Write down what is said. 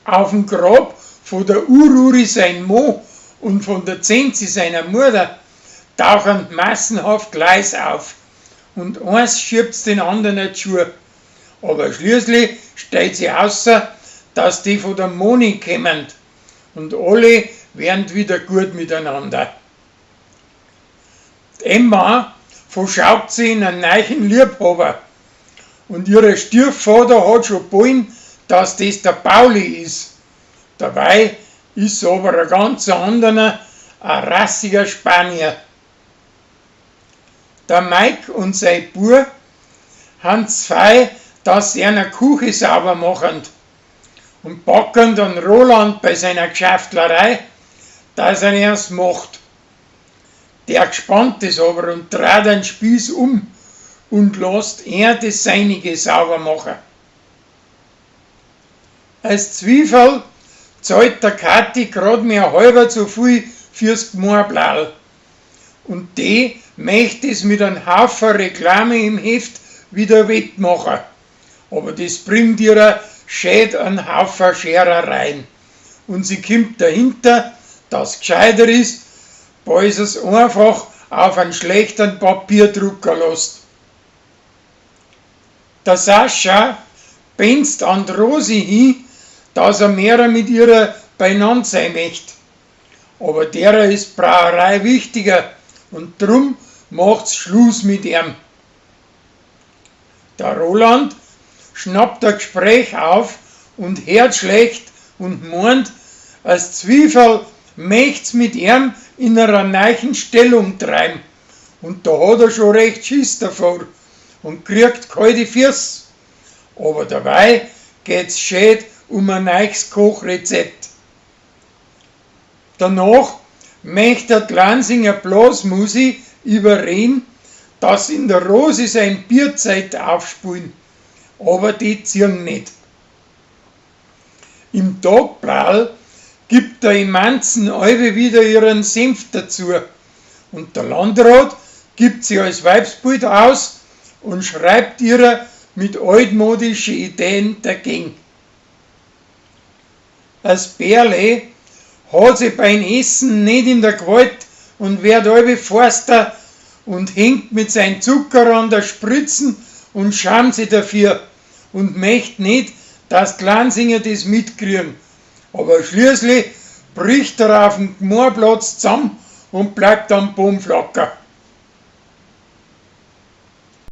Auf'm Grab von der Ururi sein Mo und von der Zenzi seiner Mutter tauchen massenhaft Leis auf und eins schiebt's den anderen in die Schuhe. Aber schließlich stellt sich außer, dass die von der Moni kommen und alle werden wieder gut miteinander. Die Emma verschaubt sie in einen neuen Liebhaber und ihr Stiefvater hat schon wollen, dass das der Pauli ist. Dabei ist aber ein ganz anderer, ein rassiger Spanier. Der Mike und sein Bub han zwei, dass sie eine Küche sauber machen und packen dann Roland bei seiner Geschäftlerei, dass er erst macht. Der gespannt ist aber und dreht den Spieß um und lässt er das Seinige sauber machen. Als Zwiefel zahlt der Kathi grad mehr halber zu viel fürs Gmorblaul. Und die möchte es mit einem Haufen Reklame im Heft wieder wettmachen. Aber das bringt ihrer schäd einen Haufen Scherereien. Und sie kommt dahinter, dass gescheiter ist, weil es einfach auf einen schlechten Papierdrucker lässt. Der Sascha benzt an die Rosi hin, dass er mehrer mit ihrer beieinander sein möchte. Aber derer ist Brauerei wichtiger und drum macht's Schluss mit ihm. Der Roland schnappt ein Gespräch auf und hört schlecht und meint, als Zwiefel möcht's mit ihm in einer neuen Stellung treiben. Und da hat er schon recht Schiss davor und kriegt kalte Füße. Aber dabei geht's schön um ein neues Kochrezept. Danach möchte der Lansinger Blasmusi überreden, dass in der Rose sein Bierzeit aufspulen, aber die ziehen nicht. Im Tagblatt gibt der Imanzen alle wieder ihren Senf dazu und der Landrat gibt sie als Weibsbild aus und schreibt ihrer mit altmodischen Ideen dagegen. Als Bärle hat sie beim Essen nicht in der Gewalt und wird alle Forster und hängt mit seinem Zucker an der Spritzen und schamt sich dafür und möchte nicht, dass die Lansinger das mitkriegen. Aber schließlich bricht er auf dem Gmoorplatz zusammen und bleibt am Boden flacker.